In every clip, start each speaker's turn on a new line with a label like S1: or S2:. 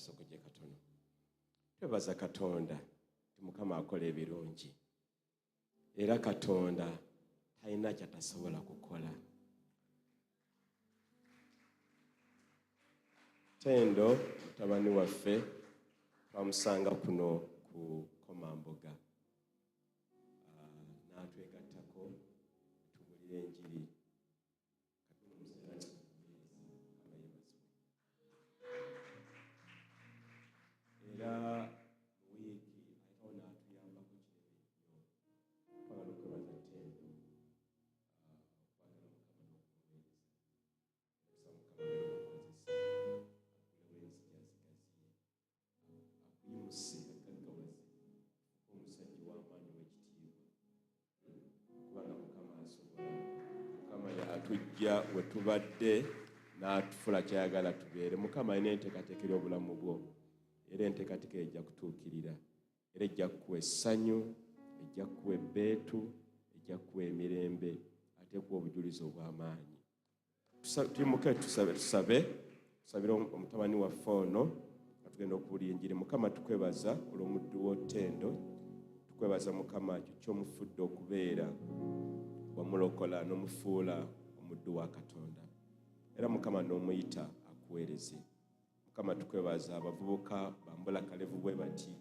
S1: Tusogojje katono. Twebaza Katonda nti Mukama akola ebirungi, era Katonda talina kyatasobola kukola. Tendo mutabani waffe twamusanga kuno ku Komamboga, n'atwegattako tubulira enjiri. Era mu wiiki ayitawo n'atuyambako kinene nnyo. Twagala okwebaza Tendo okwagala Mukama n'okumuweereza. Era tusaba Mukama abeere okukozesa, aggulewo enzigi azigaziye, akuyimuse, agaggawaze, ofuuke omusajja ow'amaanyi ow'ekitiibwa, kubanga Mukama asobola. Mukama yatujja we tubadde n'atufula kyayagala tubeere. Mukama alina enteekateeka eri obulamu bwo, era enteekateeka ejja kutuukirira, era ejja kukuwa essanyu, ejja kukuwa ebbeetu, ejja kukuwa emirembe, ate kuwa obujulizi obw'amaanyi. Tuyimuke tusabe, tusabe, tusabire omutabani waffe ono nga tugenda okuwulira enjiri. Mukama, tukwebaza olw'omuddu wo Tendo. Tukwebaza Mukama ekyo ky'omufudde okubeera, wamulokola n'omufuula omuddu wa Katonda, era Mukama n'omuyita akuweereze. Mukama, tukwebaza abavubuka bambula kalevu bwe bati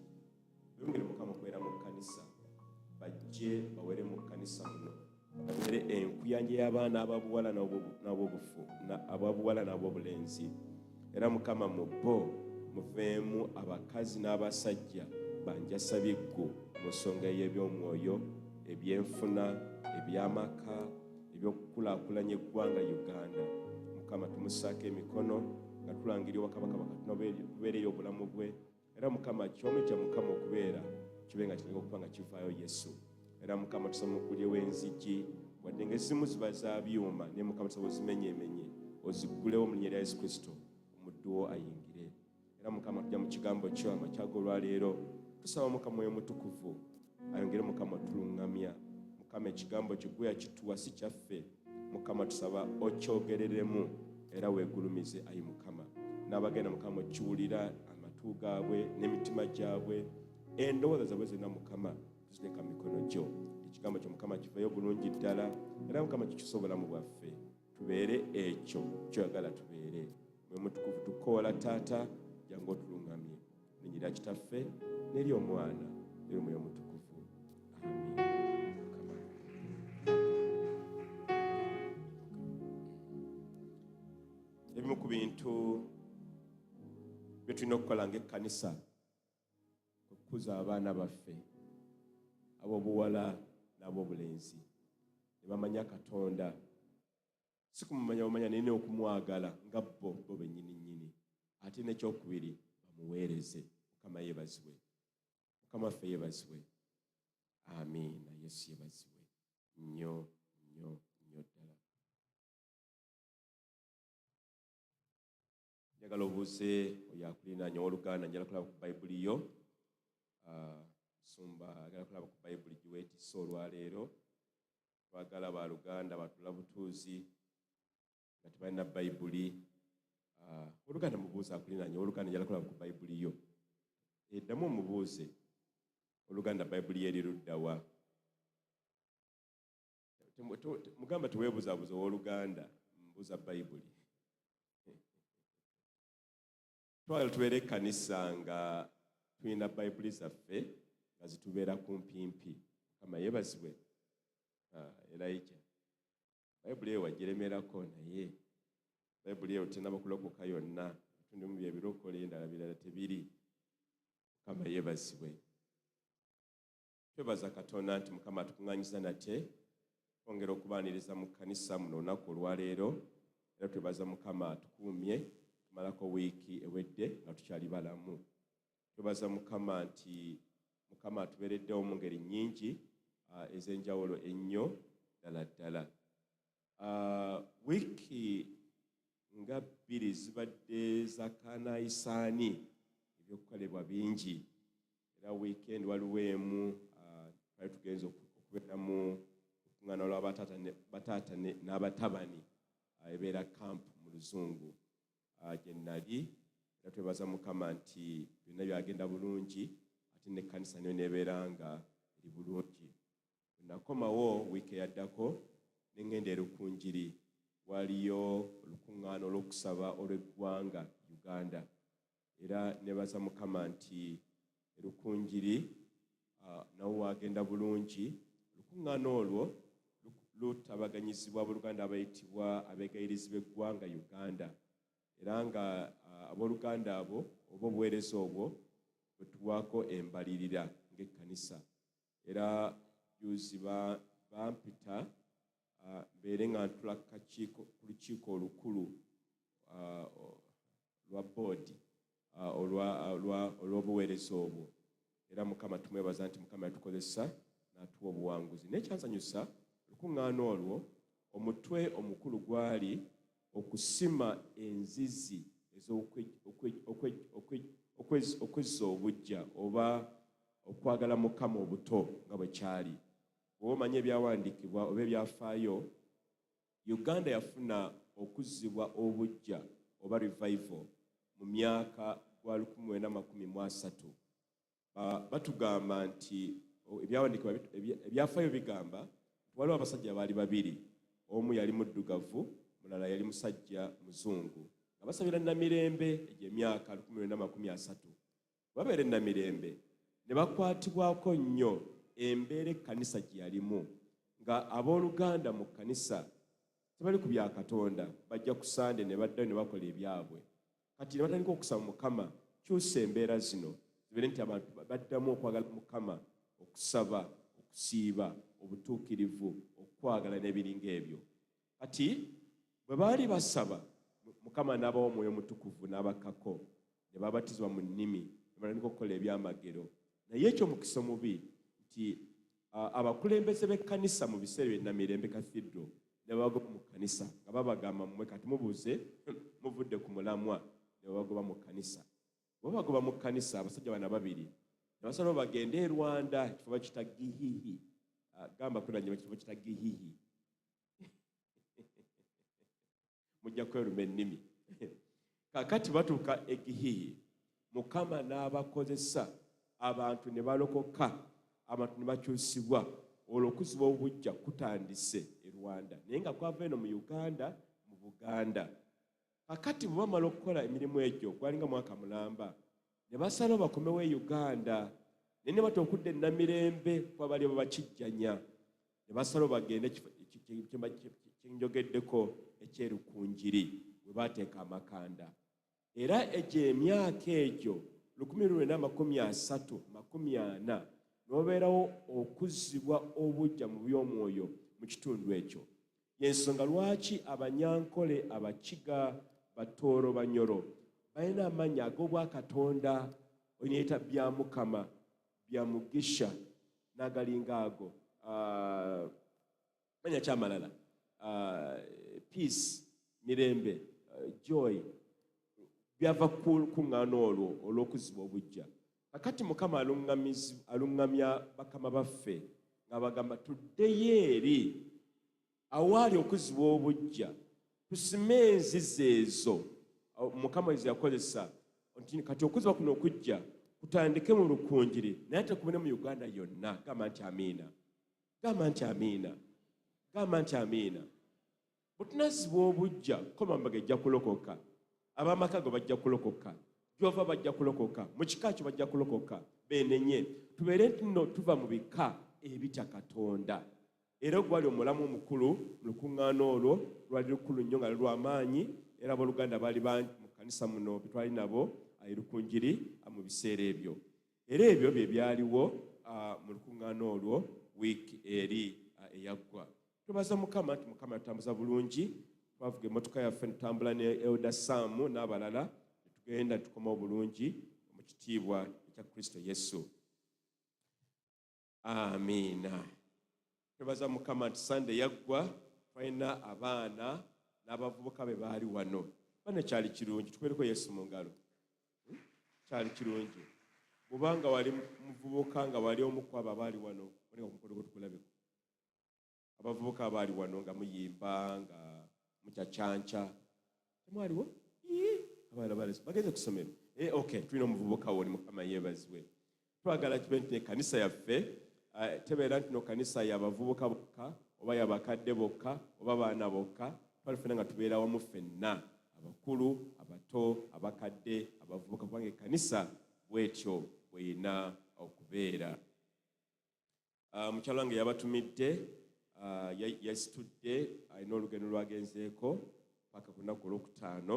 S1: beyongere Mukama okubeera mu kkanisa, bajje bawere mu kkanisa muno, babeere enkuyanja y'abaana ababuwala ababuwala n'ab'obulenzi. Era Mukama, mu bo muveemu abakazi n'abasajja banjasa biggu mu nsonga ey'ebyomwoyo, ebyenfuna, eby'amaka, ebyokukulaakulanya eggwanga Uganda. Mukama, tumusaako emikono nga tulangira obwakabaka bwa Katonda bubeereyo obulamu bwe. Era Mukama, kyomuyita Mukama okubeera kibe nga kireka okuba nga kivaayo Yesu. Era Mukama, tusaba muggulewo enzigi, wadde ng'ezimu ziba za byuma, naye Mukama tusaba ozimenyeemenye, oziggulewo mu linnya lya Yesu Kristo, omuddu wo ayingire. Era Mukama, tujja mu kigambo kyo amakya g'olwaleero. Tusaba Mukama Mwoyo Mutukuvu ayongere Mukama otuluŋŋamya. Mukama, ekigambo kyo gwe yakituwa, si kyaffe. Mukama, tusaba okyogereremu era weegulumize, ayi Mukama. N'abagenda Mukama okiwulira amatu gaabwe n'emitima gyabwe, endowooza zaabwe zonna Mukama tuziteeka mu mikono gyo. Ekigambo kyo Mukama kiveeyo bulungi ddala, era Mukama kikyuse obulamu bwaffe, tubeere ekyo kyoyagala tubeere. Mwe Mutukuvu, tukoola Taata, jangu otulungamye. Linnya lya Kitaffe n'eri Omwana n'eri Omwoyo Omutukuvu, amiina. Mukama, ebimu ku bintu bye tulina okukola ng'ekkanisa okukuza abaana baffe ab'obuwala n'ab'obulenzi ne bamanya Katonda, si kumumanya bumanya naye n'okumwagala nga bo bennyini nnyini, ate n'ekyokubiri bamuweereze. Mukama yeebazibwe. Mukama waffe yeebazibwe. Amiina. Yesu yeebazibwe nnyo nnyo nnyo ddala. Njagala obuuze oyo akulinaanye, owooluganda, njagala kulaba ku Bayibuli yo. Musumba agala kulaba ku Bayibuli giweetisse olwaleero. Twagala baluganda batula butuuzi nga tebalina Bayibuli. Oluganda, mubuuze akulinaanye, owooluganda, njagala kulaba ku Bayibuli yo. Eddamu omubuuze, oluganda, Bayibuli ye eri luddawa? Mugamba teweebuzaabuza, owooluganda, mbuuza Bayibuli. Twagala tubeere ekkanisa nga tulina Bayibuli zaffe nga zitubeera kumpimpi. Mukama yeebazibwe. Elijah, Bayibuli eyo wagiremerako, naye Bayibuli eyo tenaba kulokoka yonna, ebitundu mu byebirokole, endala birala tebiri. Mukama yeebazibwe. Twebaza Katonda nti Mukama atukuŋŋaanyiza nate twongera okubaaniriza mu kkanisa muno olunaku olwaleero. Era twebaza Mukama atukuumye tumalako wiiki ewedde nga tukyali balamu. Twebaza Mukama nti Mukama atubeereddewo mu ngeri nnyingi ez'enjawulo ennyo ddala ddala. Wiiki nga 2 zibadde za kanaayisaani, ebyokukolebwa bingi. Era weekend waliwo emu twali tugenze okubeera mu lukuŋŋaana lwa bataata n'abatabani, ebeera camp mu Luzungu, gye nali. Era twebaza Mukama nti byonna byagenda bulungi, ate n'ekkanisa nayo neebeera nga eri bulungi. Bwe nakomawo wiiki eyaddako ne ŋŋenda e Rukungiri, waaliyo olukuŋŋaana olw'okusaba olw'eggwanga Uganda. Era nebaza Mukama nti e Rukungiri nawo waagenda bulungi. Olukuŋŋaana olwo lutabaganyizibwa abooluganda abayitibwa abeegayirizi b'eggwanga Uganda, era nga abooluganda abo oba obuweereza obwo bwe tuwaako embalirira ng'ekkanisa. Era juzi bampita mbeere nga ntula ku lukiiko olukulu lwa boodi olw'obuweereza obwo. Era Mukama tumwebaza nti Mukama yatukozesa n'atuwa obuwanguzi. Naye kyansanyusa olukuŋŋaana olwo, omutwe omukulu gwali okusima enzizi okwezza obuggya oba okwagala Mukama obuto nga bwe kyali. Bw'oba omanyi ebyawandiikibwa oba ebyafaayo, Uganda yafuna okuzzibwa obuggya oba revival mu myaka gwa 1930. Batugamba nti ebyawandiikibwa ebyafaayo bigamba nti waliwo abasajja baali babiri, omu yali muddugavu, mulala yali musajja muzungu, nga basabira Namirembe egyo emyaka 1930. Babeera e Namirembe ne bakwatibwako nnyo embeera ekkanisa gye yalimu, nga abooluganda mu kkanisa tebali ku bya Katonda, bajja ku Sande ne baddayo ne bakola ebyabwe. Kati ne batandika okusaba Mukama, kyusa embeera zino zibeere nti abantu baddamu okwagala Mukama, okusaba, okusiiba, obutuukirivu, okwagala n'ebiringa ebyo. Kati bwe baali basaba, Mukama n'abawa Omwoyo Omutukuvu n'abakkako, ne babatizibwa mu nnimi, ne batandika okukola ebyamagero. Naye eky'omukisa omubi nti abakulembeze b'ekkanisa mu biseera by'e Namirembe Cathedral ne babagoba mu kkanisa, nga babagamba mmwe kati mubuze, muvudde ku mulamwa, ne babagoba mu kkanisa. Bwe babagoba mu kkanisa, abasajja bano ababiri ne basalawo bagende e Rwanda, ekifo bakiyita Gihihi. Gamba kunanye ekifo bakiyita Gihihi, mujja kweruma ennimi. Kaakati batuuka e Gihihi, Mukama n'abakozesa, abantu ne balokoka, abantu ne bakyusibwa. Olwo okuzibwa obuggya kutandise e Rwanda, naye nga kwava eno mu Uganda, mu Buganda. Kaakati bwe bamala okukola emirimu egyo, gwalinga mwaka mulamba, ne basalawo bakomewo e Uganda, naye ne bata okudda e Namirembe kuba bali babakijjanya, ne basalawo bagende kye njogeddeko eky'e Rukungiri we baateeka amakanda. Era egyo emyaka egyo 1930 40 n'obeerawo okuzzibwa obuggya mu by'omwoyo mu kitundu ekyo. Y'ensonga lwaki Abanyankole, Abakiga, Batooro, Banyoro balina amannya ag'Obwakatonda, oyinayita Byamukama, Byamugisha n'agalinga ago. Manya kyamalala, peace, mirembe, joy, byava ku lukuŋŋaana olwo olw'okuzzibwa obuggya. Kakati Mukama aluŋŋamya bakama baffe ng'abagamba tuddeyo eri awaali okuzzibwa obuggya, tusime enzizi ezo Mukama ze yakozesa, nti kati okuzzibwa kuno okuggya kutandike mu Rukungiri, naye ate kubone mu Uganda yonna. Gamba nti amiina, gamba nti amiina, gamba nti amiina. Bwe tunazzibwa obuggya, Komambaga ejja kulokoka, ab'amaka go bajja kulokoka, gy'ova bajja kulokoka, mu kika kyo bajja kulokoka, beenenye, tubeere nti nno tuva mu bika ebitya Katonda. Era ogwali omulamwa omukulu mu lukuŋŋaana olwo lwali lukulu nnyo nga lw'amaanyi, era abooluganda baali bangi mu kkanisa muno be twali nabo e Rukungiri mu biseera ebyo. Era ebyo bye byaliwo mu lukuŋŋaana olwo wiiki eri eyaggwa. Twebaza Mukama nti Mukama yatutambuza bulungi. Twavuga emmotoka yaffe ne tutambula ne Elder Sam n'abalala ne tugenda ne tukomawo bulungi mu kitiibwa ekya Kristo Yesu. Amiina. Twebaza Mukama nti Sande yaggwa twalina abaana n'abavubuka be baali wano. Bano kyali kirungi, tukubereko Yesu mu ngalo. Kyali kirungi. Bw'oba nga wali muvubuka nga wali omu ku abo abaali wano, onika ku mukono gwo tukulabeko. Abavubuka abaali wano nga muyimba nga mucacanca, temwaliwo? Abaana bagenze ku ssomero. Eh, okay, tulina omuvubuka woli, Mukama yeebazibwe. Twagala kibe nti ekkanisa yaffe tebeera nti no kanisa y'abavubuka bokka oba y'abakadde bokka oba baana bokka. Twali ffenna nga tubeera wamu ffenna, abakulu, abato, abakadde, abavubuka, kubanga ekkanisa bwetyo bweyina okubeera. Mukyala wange yabatumidde, yasitudde, alina olugendo lwagenzeeko paka ku lunaku olwokutaano.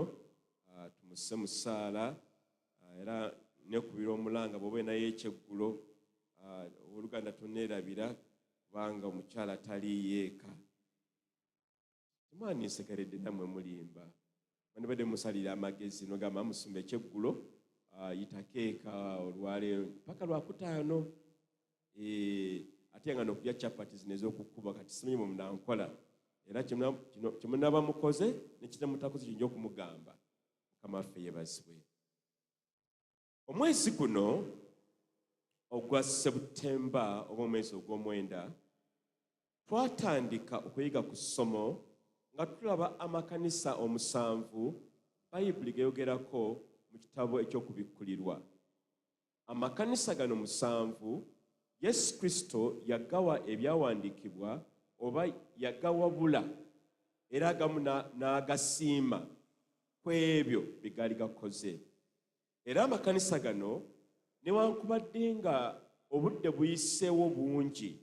S1: Tumuse mu ssaala, era nekubira omulanga bw'oba enayo ekyeggulo, owooluganda toneerabira, kubanga omukyala taliiyo eka. Temwaninsekeredde, nammwe mulimba. Bandibadde musalira amagezi nogamba, "Musumba, ekyeggulo, yitako eka olwaleero paka lwakutaano." Ate nga nokulya chapati zino ez'okukuba, kati simanyi bwe munankola, era kyemunaaba mukoze nekitamutakoze kiyinza okumugamba. Mukama waffe yebazibwe. Omwezi guno ogwa Sebutemba oba omwezi ogw'omwenda twatandika okuyiga ku ssomo nga tulaba amakanisa omusanvu Bayibuli geyogerako mu kitabo eky'Okubikkulirwa. Amakanisa gano musanvu, Yesu Kristo yagawa ebyawandiikibwa oba yagawabula, era agamu n'agasiima ku ebyo bye gaali gakoze. Era amakanisa gano, newankubadde nga obudde buyiseewo bungi,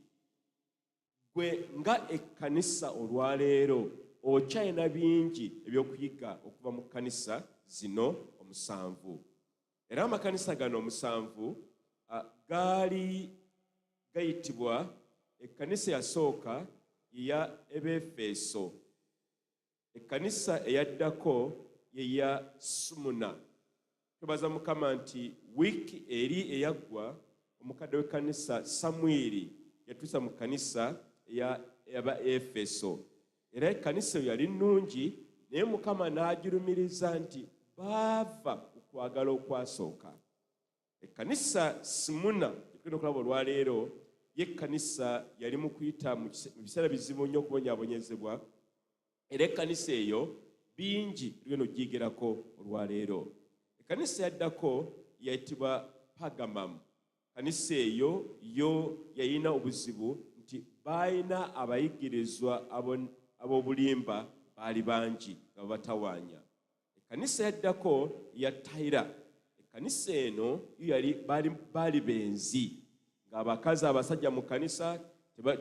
S1: gwe nga ekkanisa olwaleero okyalina bingi ebyokuyiga okuva mu kkanisa zino omusanvu. Era amakanisa gano omusanvu gaali gayitibwa, ekkanisa eyasooka yeya Ebefeso, ekkanisa eyaddako yeya Sumuna. Twebaza Mukama nti wiiki eri eyaggwa omukadde w'ekkanisa Samwiri yatuusa mu kkanisa eyaba Efeso. Era ekkanisa eyo yali nnungi, naye Mukama n'agirumiriza nti baava ku kwagala okwasooka. Ekkanisa Simuna gyetugenda okulaba olwaleero ye ekkanisa yali mu kuyita mu biseera bizibu nnyo, okubonyaabonyezebwa. Era ekkanisa eyo bingi tugenda okugiyigirako olwaleero. Ekkanisa yaddako yayitibwa Pagamamu. Kanisa eyo yo yalina obuzibu nti baalina abayigirizwa ab'obulimba, baali bangi nga babatawaanya. Ekkanisa yaddako ya Tayira. Ekkanisa eno yo yali baali benzi, ng'abakazi abasajja mu kkanisa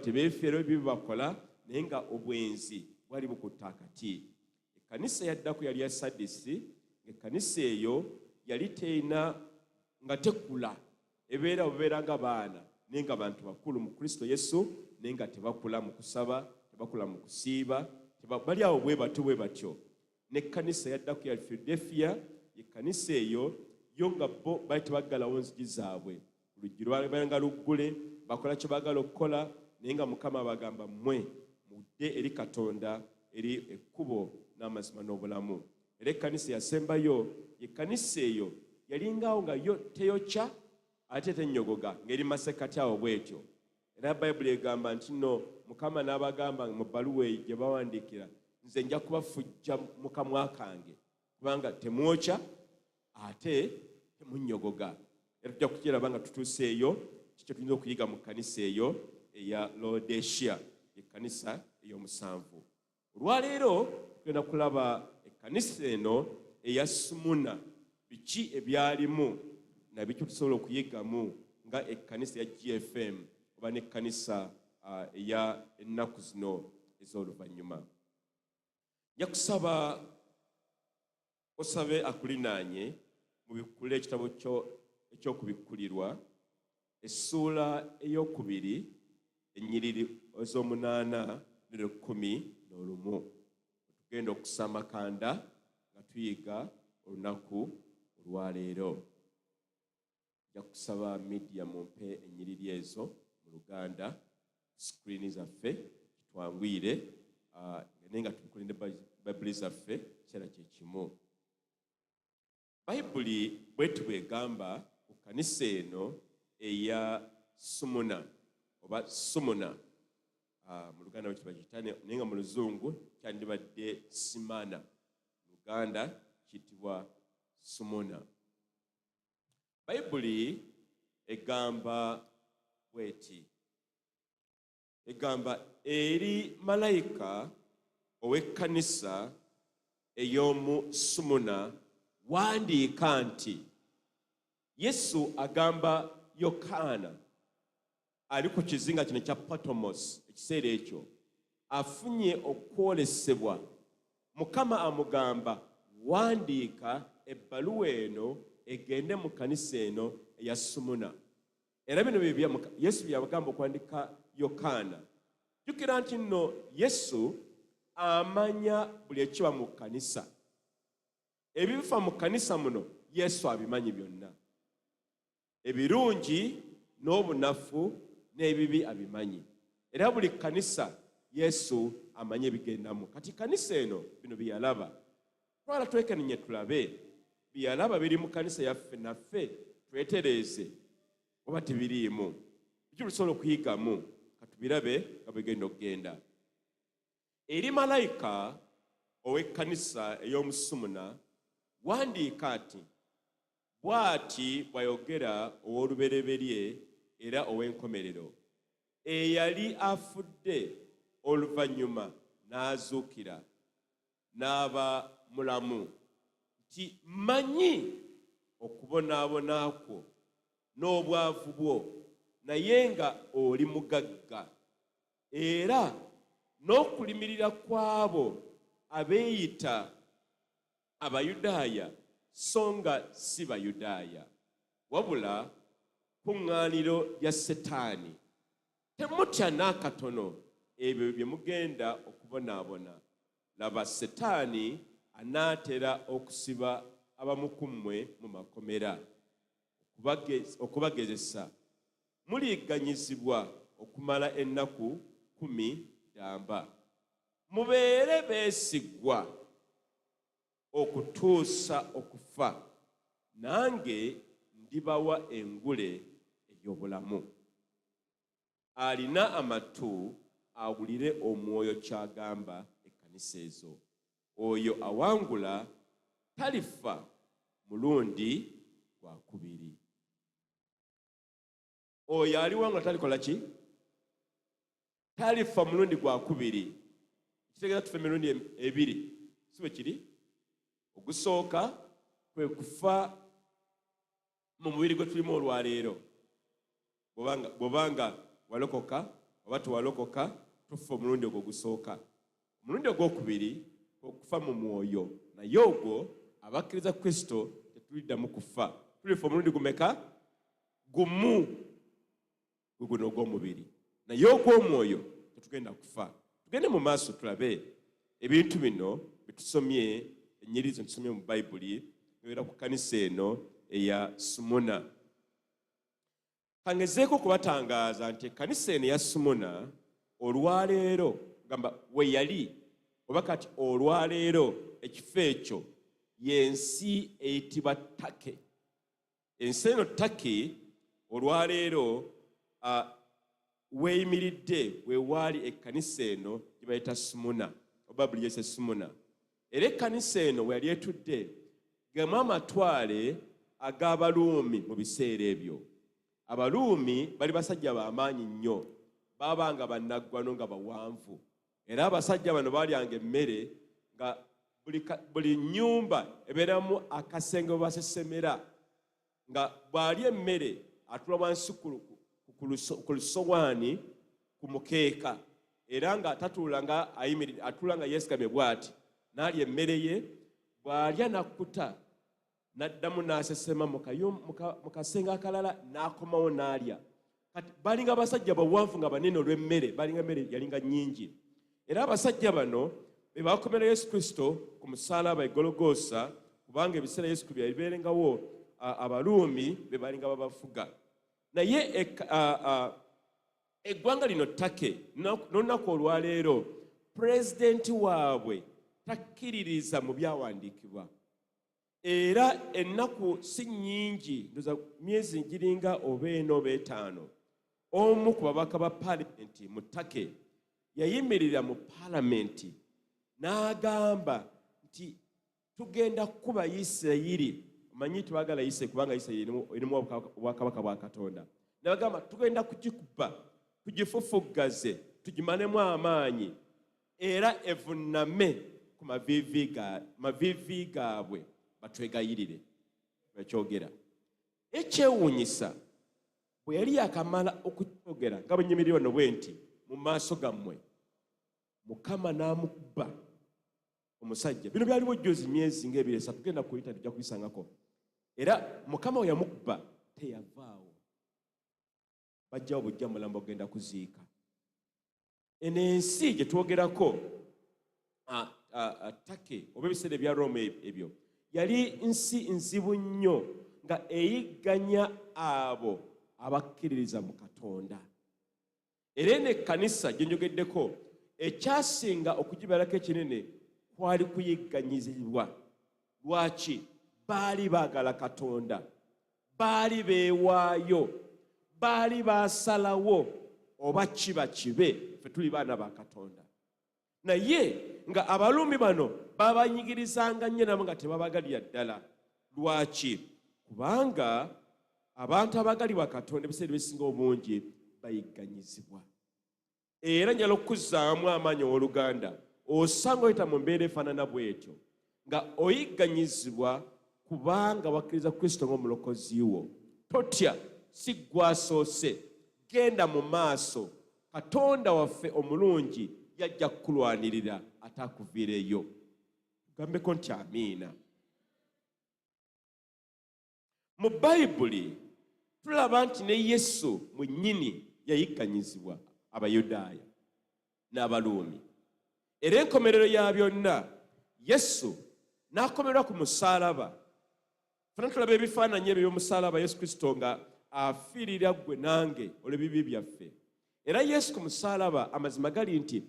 S1: tebeefiirayo bibi bakola, naye nga obwenzi bwali bukutta akati. Ekkanisa yaddako yali ya Sadisi. Ng'ekkanisa eyo yali terina, nga tekula, ebeera bubeera nga baana, naye nga bantu bakulu mu Kristo Yesu, naye nga tebakula mu kusaba, tebakula mu kusiiba, bali awo bwe batyo bwe batyo. N'ekkanisa yaddako ya Filadelfiya. Ekkanisa eyo yo nga bo bali tebaggalawo nzigi zaabwe, oluggi lwabeeranga luggule, bakola kye baagala okukola, naye nga Mukama abagamba, "Mmwe mudde eri Katonda, eri ekkubo n'amazima n'obulamu." Era ekkanisa yasembayo, ekkanisa eyo yalingaawo nga yo teyokya ate tennyogoga, ng'eri masekkati awo bwetyo. Era Bayibuli egamba nti nno Mukama n'abagamba mu bbaluwa eyo gye bawandiikira, "Nze nja kubafujja mu kamwa kange, kubanga temwokya ate temunnyogoga." Era tujja kukiraba nga tutuuseeyo kikyo tuyinza okuyiga mu kkanisa eyo eya Laodicea, ekkanisa ey'omusanvu. Olwaleero tugenda kulaba ekkanisa eno eya Sumuna, biki ebyalimu na biki tusobola okuyigamu nga ekkanisa ya GFM oba n'ekkanisa eya ennaku zino ez'oluvannyuma. Nja kusaba osabe akulinaanye mubikkule ekitabo eky'Okubikkulirwa, essuula ey'okubiri, ennyiriri ez'omunaana ne 11. Tugenda okusa amakanda nga tuyiga olunaku olwaleero. Nja kusaba media mumpe ennyiriri ezo mu Luganda, screen zaffe kitwanguyire, naye nga tubikule ne Bayibuli zaffe kiseera kyekimu. Bayibuli bwetu bwegamba ku kkanisa eno eya Sumuna oba Sumuna, mu Luganda bwe bakiyita, naye nga mu Luzungu kyandibadde Simana. Mu Luganda kiyitibwa Sumuna. Bayibuli egamba bweti, egamba eri malayika ow'ekkanisa ey'omu Sumuna wandiika nti, Yesu agamba Yokaana ali ku kizinga kino ekya Patomos ekiseera ekyo afunye okwolesebwa. Mukama amugamba, wandiika ebbaluwa eno egende mu kkanisa eno eya Sumuna. Era bino bye Yesu bye yabagamba okuwandika Yokaana. Jjukira nti nno Yesu amanya buli ekiba mu kkanisa. Ebifa mu kkanisa muno Yesu abimanyi byonna. Ebirungi n'obunafu n'ebibi abimanyi. Era buli kkanisa Yesu amanyi ebigendamu. Kati kkanisa eno bino bye yalaba. Twala twekenenye tulabe bye yalaba biri mu kkanisa yaffe naffe twetereeze oba tebiriimu. Biki tusobola okuyigamu? Katubirabe nga bwegenda okugenda. Eri malayika ow'ekkanisa ey'omu Sumuna wandiika nti, bw'ati bw'ayogera ow'olubereberye era ow'enkomerero, eyali afudde oluvannyuma n'azuukira n'aba mulamu, nti mmanyi okubonaabona kwo n'obwavu bwo, naye nga oli mugagga, era n'okulimirira kw'abo abeeyita Abayudaaya so nga si Bayudaaya, wabula kuŋŋaaniro lya Setaani. Temutya n'akatono ebyo bye mugenda okubonaabona. Laba, Setaani anaatera okusiba abamu ku mmwe mu makomera okubagezesa. Muliyigganyizibwa okumala ennaku 10 ddamba. Mubeere beesigwa okutuusa okufa, nange ndibawa engule ey'obulamu. Alina amatu awulire omwoyo ky'agamba ekkanisa ezo. Oyo awangula talifa mulundi gwa kubiri. Oyo aliwangula talikola ki? Talifa mulundi gwa kubiri. Kitegeeza tufa emirundi ebiri, si bwe kiri? Ogusooka kwe kufa mu mubiri gwe tulimu olwaleero. Bw'obanga walokoka oba tewalokoka, tufa omulundi ogwo ogusooka. Omulundi ogwokubiri okufa mu mwoyo, naye ogwo abakkiriza Kristo tetuliddamu kufa. Tulifa omulundi gumeka? Gumu, gwe guno ogw'omubiri, naye ogw'omwoyo tetugenda kufa. Tugende mu maaso tulabe ebintu bino byetusomye, ennyiriri zino tusomye mu Bayibuli era ku kkanisa eno eya Sumuna. Kangezeeko okubatangaaza nti ekkanisa eno eya Sumuna olwaleero, gamba we yali oba kati olwaleero ekifo ekyo y'ensi eyitibwa Turkey. Ensi eno Turkey olwaleero weeyimiridde we waali ekkanisa eno gye bayita Sumuna, oba buli gy'eyise Sumuna. Era ekkanisa eno we yali etudde gemu amatwale ag'Abaruumi mu biseera ebyo. Abaruumi bali basajja b'amaanyi nnyo, baabanga bannaggwano nga bawanvu. Era abasajja bano baalyanga emmere nga buli nnyumba ebeeramu akasenge we basesemera, nga bw'alya emmere atula wansi ku lusowaani ku mukeeka, era nga tatuula nga ayimiridde, atuula nga yeesigamye bw'ati n'alya emmere ye. Bw'alya n'akkuta n'addamu n'asesema mu kasenge akalala n'akomawo n'alya. Kati balinga abasajja bawanvu nga banene olw'emmere, balinga emmere yalinga nnyingi. Era abasajja bano be baakomera Yesu Kristo ku musaalaba e Gologoosa, kubanga ebiseera Yesu bye yabibeerengawo Abaruumi be balinga babafuga. Naye eggwanga lino Turkey n'olunaku olwaleero pulezidenti waabwe takkiririza mu byawandiikibwa. Era ennaku si nnyingi, ndoza myezi giringa oba ena oba etaano, omu ku babaka ba paalamenti mu Turkey yayimirira mu paalamenti n'agamba nti tugenda kukuba Isirayiri Omanyi tebagala Yise kubanga Yise erimu obwakabaka bwa Katonda. Ne bagamba tugenda kugikuba, tugifufuggaze, tugimalemu amaanyi, era evunname ku maviivi gaabwe batwegayirire. Bakyogera. Ekyewuunyisa, bwe yali yakamala okukyogera nga bwe nnyimiridde wano bwe nti mu maaso gammwe, Mukama n'amukuba omusajja. Bino byaliwo jjuuzi, myezi ng'ebiri esatu, genda kuyita tujja kubisangako. Era Mukama we yamukuba teyavaawo, bajjawo bujja mulambo ogenda kuziika. Eno ensi gye twogerako, Turkey oba ebiseera ebya Rome ebyo, yali nsi nzibu nnyo nga eyigganya abo abakkiririza mu Katonda. Era eno ekkanisa gye njogeddeko, ekyasinga okugibalako ekinene kwali kuyigganyizibwa. Lwaki? Baali baagala Katonda, baali beewaayo, baali baasalawo oba kiba kibe, ffe tuli baana ba Katonda. Naye nga Abaluumi bano babanyigirizanga nnyo, nabo nga tebabagalira ddala. Lwaki? Kubanga abantu abagalibwa Katonda ebiseera ebisinga obungi bayigganyizibwa. Era njala okukuzzaamu amaanyi, owooluganda, osanga oyita mu mbeera efaanana bw'etyo nga oyigganyizibwa kubanga wakkiriza Kristo ng'omulokozi wo. Totya, si ggwasoose, genda mu maaso. Katonda waffe omulungi yajja kukulwanirira ate akuviireyo. Tugambeko nti amiina. Mu Bayibuli tulaba nti ne Yesu mwennyini yayigganyizibwa Abayudaaya n'Abaluumi. Era enkomerero ya byonna, Yesu n'akomerwa ku musaalaba. Fena tulaba ebifaananyi ebyo by'omusaalaba, Yesu Kristo nga afiirira ggwe nange olw'ebibi byaffe. Era Yesu ku musaalaba, amazima gali nti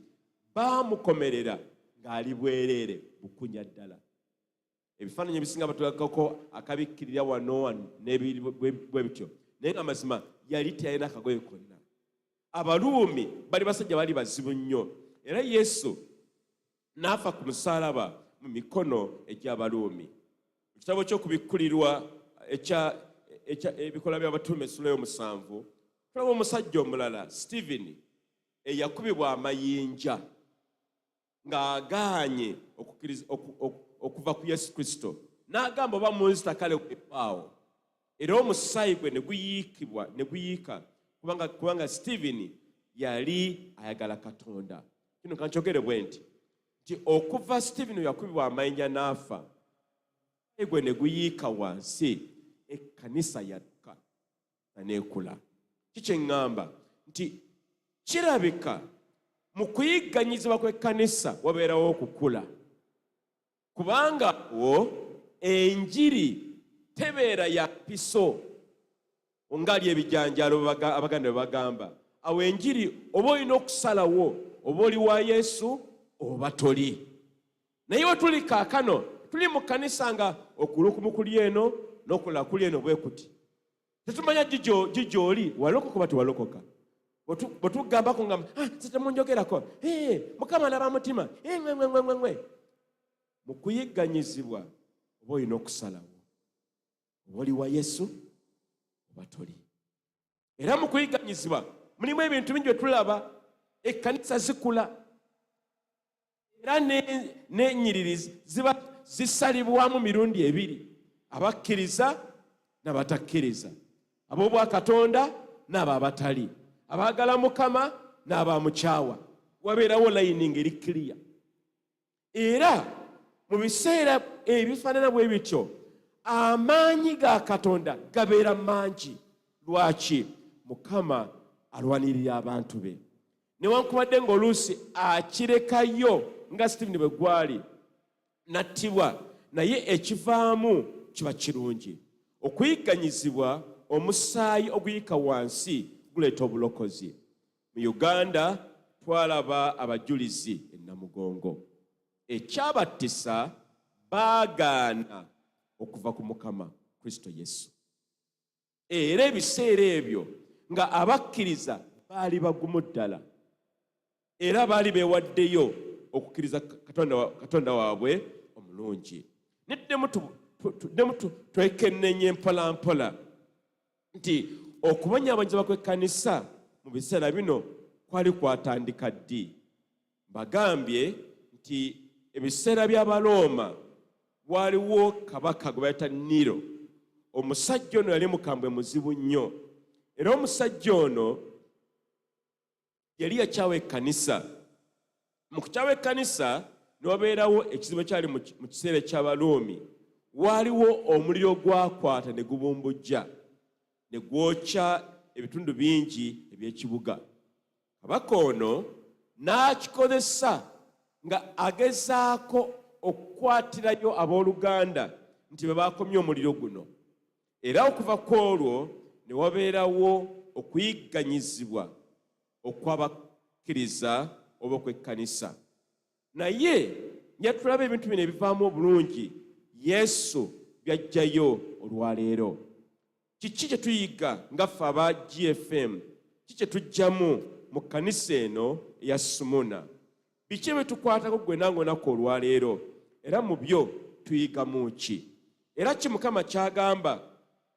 S1: baamukomerera ng'ali bwereere bukunya ddala. Ebifaananyi ebisinga batulagako akabikkirira wano n'ebiri bwe bityo, naye nga amazima yali teyalina akagoye konna. Abaluumi bali basajja bali bazibu nnyo, era Yesu n'afa ku musaalaba mu mikono egy'Abaluumi. Mu kitabo ky'Okubikkulirwa ekya Ebikola by'Abatume essula y'omusanvu, tulaba omusajja omulala Stephen eyakubibwa amayinja ng'agaanye okuva ku Yesu Kristo, n'agamba oba munzita kale weewaawo. Era omusaayi gwe ne guyiikibwa ne guyiika kubanga Stephen yali ayagala Katonda. Kino kankyogere bwe nti okuva Stephen yakubibwa amayinja n'afa, omusaayi gwe ne guyiika wansi, ekkanisa yadduka neekula. Kikye ŋŋamba nti kirabika mu kuyigganyizibwa kw'ekkanisa wabeerawo okukula, kubanga wo enjiri tebeera ya piso ngaali ebijanjaalo Abaganda bwe bagamba. Awo enjiri oba olina okusalawo oba oli wa Yesu oba toli. Naye we tuli kaakano, tuli mu kkanisa nga okulukumu kuli eno n'okulala kuli eno bwe kuti, tetumanya gigyoli walokoka oba tewalokoka. Bwe tugambako nga ah, temunjogerako, Mukama alaba mutima, ngwe. Mu kuyigganyizibwa oba olina okusalawo oba oli wa Yesu oba toli. Era mu kuyigganyizibwa mulimu ebintu bingi bye tulaba, ekkanisa zikula era n'ennyiriri ziba zisalibwamu mirundi ebiri, abakkiriza n'abatakkiriza, ab'obwakatonda n'abo abatali, abaagala Mukama n'abamukyawa. Wabeerawo layini ng'eri kiriya. Era mu biseera ebifaanana bwe bityo, amaanyi ga Katonda gabeera mangi. Lwaki? Mukama alwanirira abantu be, newankubadde ng'oluusi akirekayo nga Stephen bwe gwali nattibwa, naye ekivaamu kiba kirungi. Okuyigganyizibwa, omusaayi oguyika wansi guleeta obulokozi. Mu Uganda twalaba abajulizi e Namugongo, ekyabattisa baagaana okuva ku Mukama Kristo Yesu. Era ebiseera ebyo nga abakkiriza baali bagumu ddala, era baali beewaddeyo okukkiriza Katonda waabwe omulungi. Neddemu Tuddemu twekenneenye mpola mpola nti okubonyaabonyezebwa kw'ekkanisa mu biseera bino kwali kwatandika ddi. Mbagambye nti ebiseera by'Abalooma waaliwo kabaka gwe bayita Nero. Omusajja ono yali mukambwe muzibu nnyo, era omusajja ono yali yakyawa ekkanisa. Mu kukyawa ekkanisa ne wabeerawo ekizibu ekyali mu kiseera eky'Abaruumi. Waaliwo omuliro gwakwata ne gubumbujja ne gwokya ebitundu bingi eby'ekibuga. Kabaka ono n'akikozesa nga agezaako okukwatirayo abooluganda nti be baakomye omuliro guno. Era okuva ku olwo ne wabeerawo okuyigganyizibwa okw'abakkiriza oba okw'ekkanisa. Naye nja tulaba ebintu bino ebivaamu obulungi Yesu by'aggyayo olwaleero. Kiki kye tuyiga nga ffe aba GFM? Kiki kye tuggyamu mu kkanisa eno eya Sumuna? Biki ebitukwatako ggwe nange olunaku olwaleero, era mu byo tuyigamu ki? Era ki Mukama ky'agamba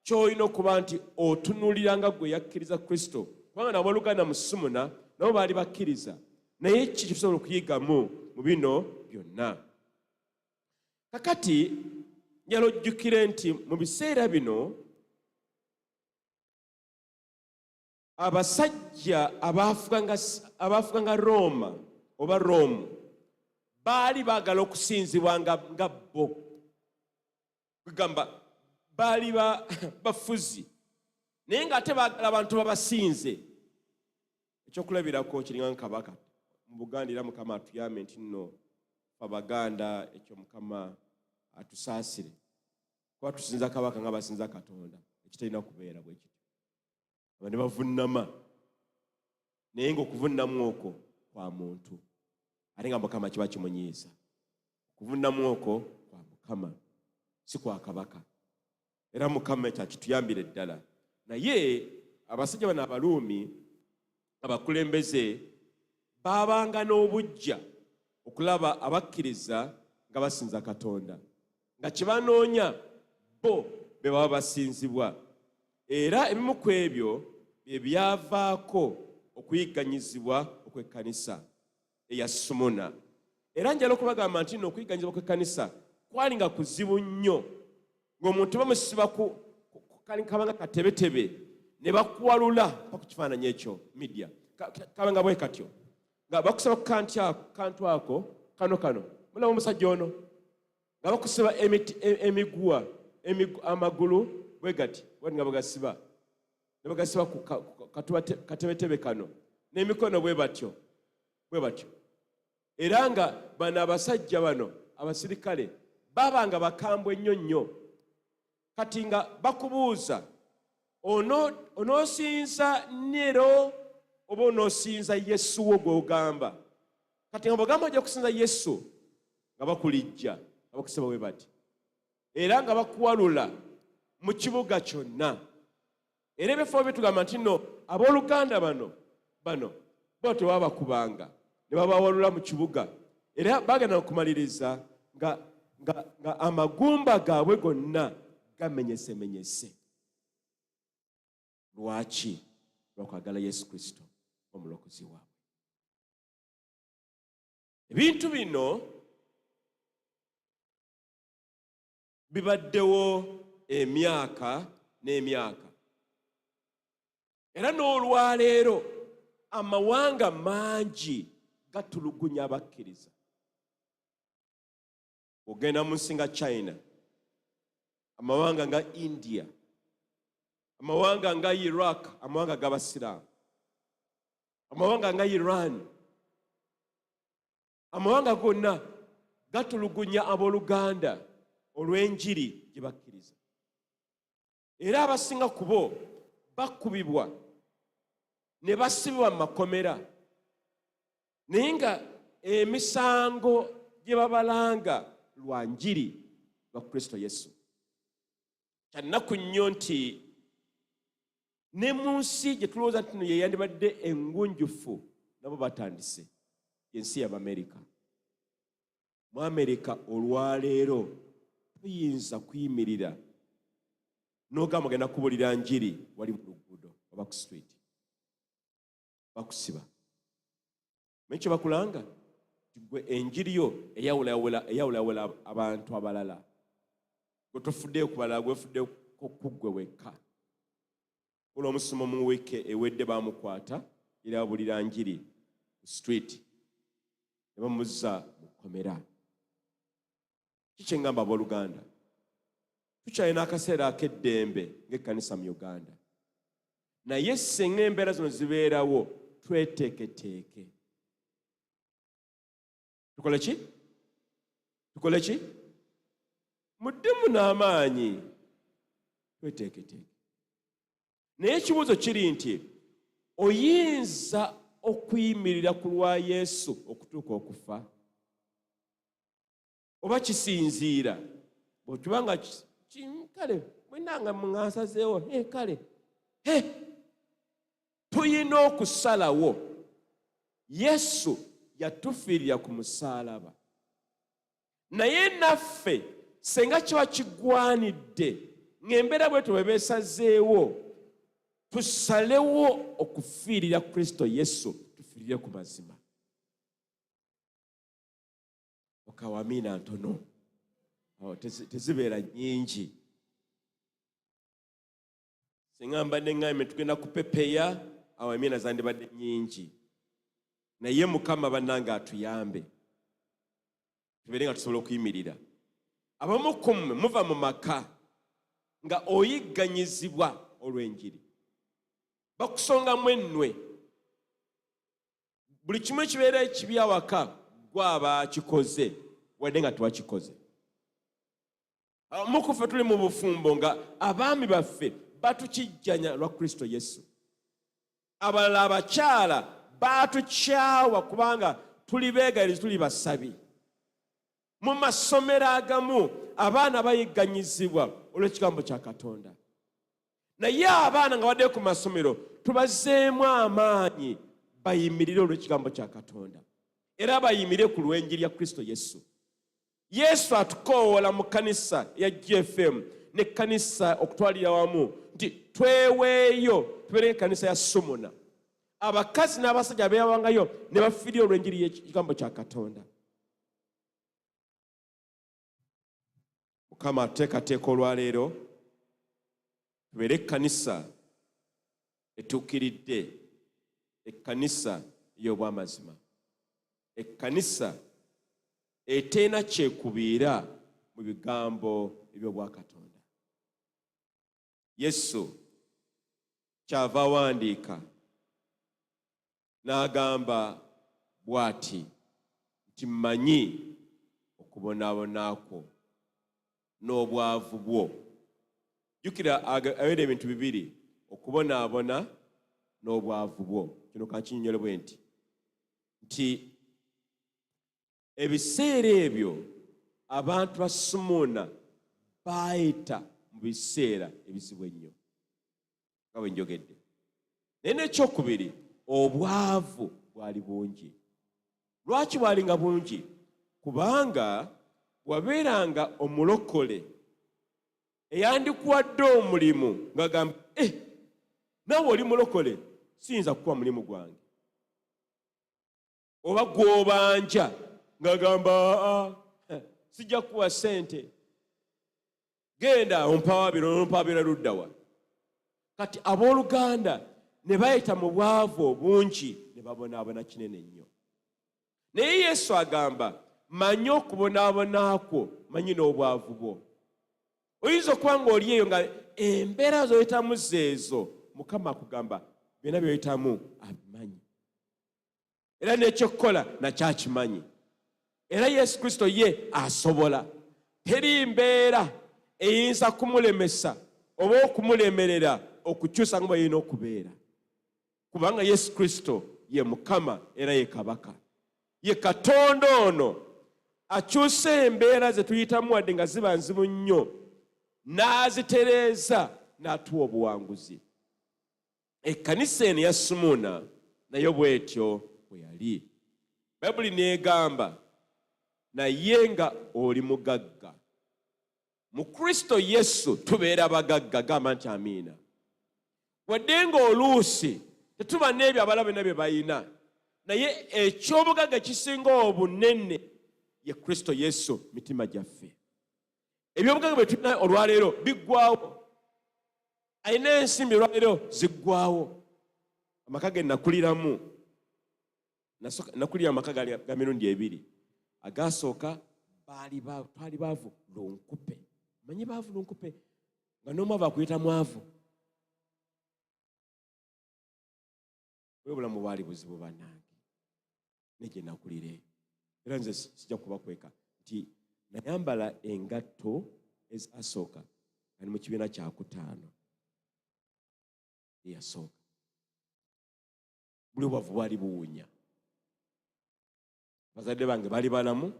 S1: ky'olina okuba nti otunuulira nga ggwe eyakkiriza Kristo? Kubanga n'abooluganda mu Sumuna nabo baali bakkiriza. Naye ki kye tusobola okuyigamu mu bino byonna? Kakati njala ojjukire nti mu biseera bino abasajja abaafuganga Rooma oba Roomu baali baagala okusinzibwa nga bo. Kugamba baali bafuzi naye ng'ate baagala abantu babasinze. Ekyokulabirako kiringa kabaka mu Buganda, era Mukama atuyambe nti nno ffe Abaganda ekyo Mukama atusaasire, kuba tusinza kabaka nga basinza Katonda, ekitalina kubeera bwe kityo. Aba ne bavunnama, naye ng'okuvunnamu okwo kwa muntu, ate nga Mukama kiba kimunyiiza. Okuvunnamu okwo kwa Mukama, si kwa kabaka, era Mukama ekyo akituyambire ddala. Naye abasajja bano Abaruumi abakulembeze baabanga n'obuggya okulaba abakkiriza nga basinza Katonda, nga kye banoonya bo be baba basinzibwa. Era ebimu ku ebyo bye byavaako okuyigganyizibwa okw'ekkanisa eya Sumuna. Era njala okubagamba nti nno okuyigganyizibwa kw'ekkanisa kwali nga kuzibu nnyo, ng'omuntu bamusiba ku kabanga katebetebe ne bakuwalula pa ku kifaananyi ekyo media kabanga bwe katyo, nga bakusiba ku kantu ako kano kano. Mulaba omusajja ono nga bakusiba emiguwa, amagulu bwe gati bwe nga bagasiba ne bagasiba ku katebetebe kano n'emikono bwe batyo bwe batyo. Era nga bano abasajja bano abasirikale babanga bakambwe nnyo nnyo. Kati nga bakubuuza onoosinza Nero oba onoosinza Yesu wo gw'ogamba. Kati nga bw'ogamba ojja kusinza Yesu, nga bakulijja nga bakusiba bwe bati, era nga bakuwalula mu kibuga kyonna. Era ebifo bitugamba nti nno abooluganda bano bo tebabakubanga ne babawalula mu kibuga, era bagenda okumaliriza nga amagumba gaabwe gonna gamenyesemenyese. Lwaki? Lwakwagala Yesu Kristo omulokozi waabwe. Ebintu bino bibaddewo emyaka n'emyaka, era n'olwaleero amawanga mangi gatulugunya abakkiriza. Ogenda mu nsi nga China, amawanga nga India, amawanga nga Iraq, amawanga g'Abasiraamu, amawanga nga Iran, amawanga gonna gatulugunya abooluganda olw'enjiri gye bakkiriza. Era abasinga ku bo bakubibwa ne basibibwa mu makomera, naye nga emisango gye babalanga lwa njiri lwa Kristo Yesu. Kyannaku nnyo nti ne mu nsi gye tulowooza nti no ye yandibadde engunjufu, nabo batandise, ensi y'Abamerika. Mu Amerika olwaleero Toyinza kuyimirira n'ogamba ogenda kubulira njiri wali mu luguudo oba ku street, bakusiba. Manyi kye bakulanga nti gwe enjiri yo eyawulayawula abantu abalala, gwe tofuddeyo ku balala, gwefuddeyo ku ggwe wekka. Olwo omusumba mu wiiki ewedde bamukwata era abulira njiri ku street ne bamuzza mu kkomera. Kiki engamba, abooluganda? Tukyalina akaseera ak'eddembe ng'ekkanisa mu Uganda, naye singa embeera zino zibeerawo, tweteeketeeke. Tukole ki? Tukole ki? Muddemu n'amaanyi, tweteeketeeke. Naye ekibuuzo kiri nti, oyinza okuyimirira ku lwa Yesu okutuuka okufa, oba kisinziira bwekibanga kale mwenanga mŋansazeewo? Kale tuyina okusalawo. Yesu yatufiirira ku musaalaba, naye naffe senga kiba kigwanidde ng'embeera bwetyo bwe beesazeewo, tusalewo okufiirira Kristo Yesu, tufiirire ku mazima. Okawamiina ntono tezibeera nnyingi. Singa mbadde ŋŋambye tugenda kupepeya, awo amiina zandibadde nnyingi. Naye Mukama bannange atuyambe tubeere nga tusobola okuyimirira. Abamu ku mmwe muva mu maka nga oyigganyizibwa olw'enjiri, bakusongamu ennwe. Buli kimu ekibeera ekibi awaka gwaba akikoze, wadde nga tewakikoze. Abamu ku ffe tuli mu bufumbo nga abaami baffe batukijjanya lwa Kristo Yesu. Abalala abakyala batukyawa kubanga tuli beegayirizi, tuli basabi. Mu masomero agamu abaana bayigganyizibwa olw'ekigambo kya Katonda. Naye abaana nga baddeyo ku masomero, tubazeemu amaanyi bayimirire olw'ekigambo kya Katonda, era bayimirire ku lw'enjiri ya Kristo Yesu. Yesu atukoowoola mu kkanisa ya GFM n'ekkanisa okutwalira wamu nti tweweeyo tubeere ekkanisa ya Sumuna, abakazi n'abasajja abeewangayo ne bafiirira olw'enjiri y'ekigambo kya Katonda. Mukama atuteekateeka olwaleero tubeere ekkanisa etuukiridde, ekkanisa ey'obwamazima, ekkanisa eteena kyekubiira mu bigambo eby'obwakatonda. Yesu kyava awandiika n'agamba bw'ati nti, "Mmanyi okubonaabona kwo n'obwavu bwo." Jjukira, abeera ebintu bibiri: okubonaabona n'obwavu bwo. Kino kankinnyonnyole bwe nti ebiseera ebyo abantu ba Sumuuna baayita mu biseera ebizibu ennyo nga bwe njogedde. Naye n'ekyokubiri, obwavu bwali bungi. Lwaki bwalinga bungi? Kubanga wabeeranga omulokole eyandikuwadde omulimu ng'agamba, "Eh, naawe oli mulokole, siyinza kukuwa mulimu gwange." Oba gw'obanja ng'agamba, "Aa, sijja kukuwa ssente, genda ompawaabira." Ompawaabira luddawa? Kati abooluganda ne bayita mu bwavu obungi ne babonaabona kinene nnyo. Naye Yesu agamba, "Manyi okubonaabona kwo, manyi n'obwavu bwo." Oyinza okuba ng'oli eyo nga embeera z'oyitamu zeezo. Mukama akugamba byonna by'oyitamu abimanyi, era n'ekyokukola nakyakimanyi. Era Yesu Kristo ye asobola, teri mbeera eyinza kumulemesa oba okumulemerera okukyusa nga bweyina okubeera, kubanga Yesu Kristo ye Mukama era ye Kabaka, ye Katonda ono akyusa embeera ze tuyitamu, wadde nga ziba nzibu nnyo, n'azitereeza n'atuwa obuwanguzi. Ekkanisa eno ya Sumuuna nayo bwetyo bwe yali. Bayibuli n'egamba, "Naye nga oli mugagga." Mu Kristo Yesu tubeera bagagga. Gamba nti amiina. Wadde ng'oluusi tetuba n'ebyo abalala byonna bye balina, naye eky'obugagga ekisinga obunene ye Kristo Yesu mitima gyaffe. Ebyobugagga bye tulina olwaleero biggwawo. Alina ensimbi olwaleero ziggwawo. Amaka ge nakuliramu, nakulira amaka ga mirundi ebiri. Agasooka twali baavu lunkupe. Manyi baavu lunkupe nga n'omwavu akuyita mwavu. Bwe bulamu bwali buzibu bannange ne gye nakulira eyo. Era nze sijja kubakweka nti nayambala engatto ezasooka nga ndi mu kibiina kyakutaano eyasooka. Buli obwavu bwali buwunya. Bazadde bange bali balamu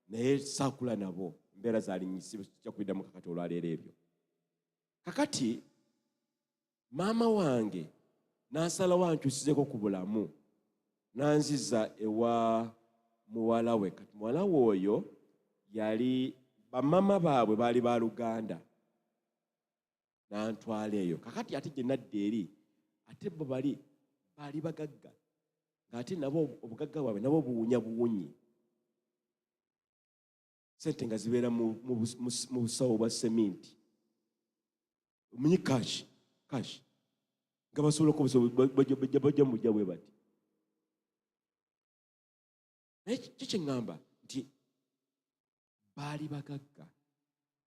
S1: naye saakula nabo, embeera zaali sijja kubiddamu kakati olwaleero ebyo. Kakati maama wange n'asalawo ankyusizeko ku bulamu, n'anziza ewa muwala we. Kati muwala we oyo yali bamama baabwe baali ba luganda, n'antwala eyo. Kakati ate gye nadda eri ate bo bali baali bagagga, ng'ate nabo obugagga bwabwe nabo buwunya buwunyi. Sente nga zibeera mu busawo bwa seminti, omunyi cash cash, nga basobola okukozesa bajja mu bujja bwe bati. Naye ki kye ŋŋamba nti baali bagagga,